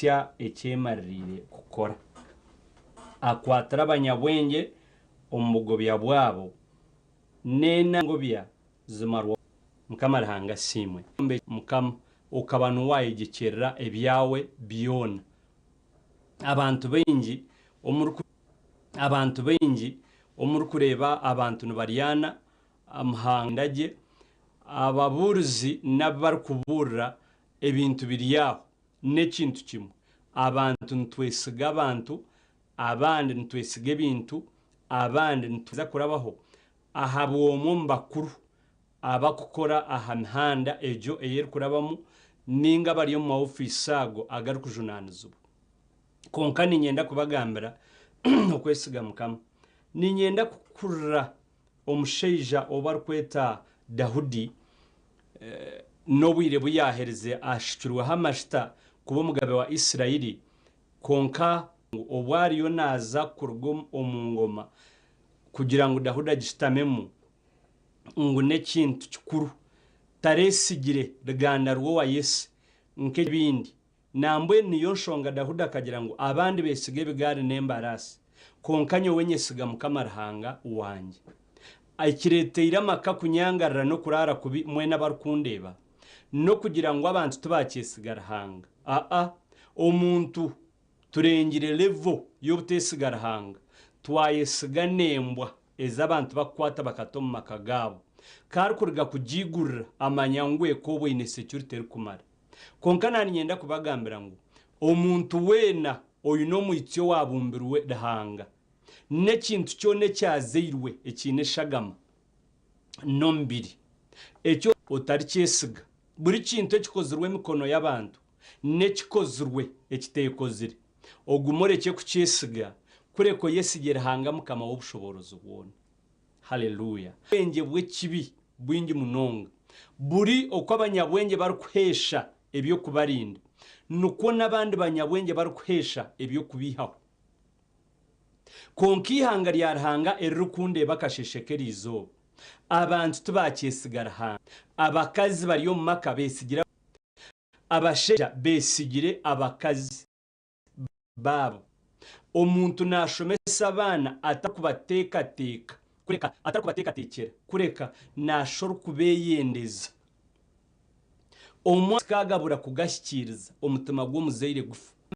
Ehitsya eki emaririire kukora. Akwatira abanyabwengye omu bugobya bwabo, n'engobya zimarwa. Mukama Ruhanga asiimwe. Mukama, okaba niwe waayegyekyerera ebyawe byona. Abantu baingi omu Abantu baingi omu orikureeba abantu nibaryana amuhanda gye, ababuurizi n'abu barikubuurira ebintu biri aho. N'ekintu kimwe, abantu nitwesiga abantu, abandi nitwesiga ebintu, abandi nituza kurabaho ahabw'omwe omu bakuru abakukora aha mihanda egyo ei erikurabamu ninga abari omu maofiisi ago agarikujunaanizibwa. Kwonka niinyenda kubagambira okwesiga Mukama. Niinyenda kukurira omushaija ou barikweta Daudi n'obwire bu yaaherize ashukirweho amajuta kuba omugabe wa Israeli, kwonka obu ariyo naaza kuruga omu ngoma kugira ngu Daudi agishutamemu, ngu n'ekintu kikuru. Tareesigire ruganda rw'owa Yese nk'ebindi. Nambwenu niyo nshonga Daudi akagira ngu, Abandi beesiga ebigaari n'embaraasi, kwonka nyowe nyesiga Mukama Ruhanga wangye. Ekireeteire amaka kunyangarira n'okuraara kubi mwena abarikundeeba, n'okugira ngu abantu tibaakyesiga Ruhanga. Aa, omuntu turengire level y'obuteesiga Ruhanga, twayesiga n'embwa ezi abantu bakukwata bakata omu maka gaabo. Ku arikuruga kugiigurira, amanya ngu eka obwo eine security erikumara. Kwonka naaniinyenda kubagambira ngu omuntu weena oine omwitsyo owaabumbirwe Ruhanga, n'ekintu kyona ekyazairwe ekiine eshagama n'omubiri, ekyo otarikyesiga. Buri kintu ekikozirwe emikono y'abantu n'ekikozirwe ekiteekozire, ogume orekye kukyesiga, kureka oyesigye Ruhanga Mukama w'obushoboorozi bwona. Haleluya! Obwengye bw'ekibi bwingi munonga. Buri oku abanyabwengye barikuheesha eby'okubarinda, nikwo n'abandi banyabwengye barikuheesha eby'okubaihaho. Kwonka eihanga rya Ruhanga eririkundeeba akasheeshe k'eriizooba, abantu tibaakyesiga Ruhanga. Abakazi bari omu maka beesigire abashaija, beesigire abakazi. baabo. Omuntu naashomesa abaana atarikubateekateeka kureka atarikubateekateekyera kureka naashusha orikubeeyendeza. Omwana kaagabura kugahikiiriza, omutima gw'omuzaire gufa.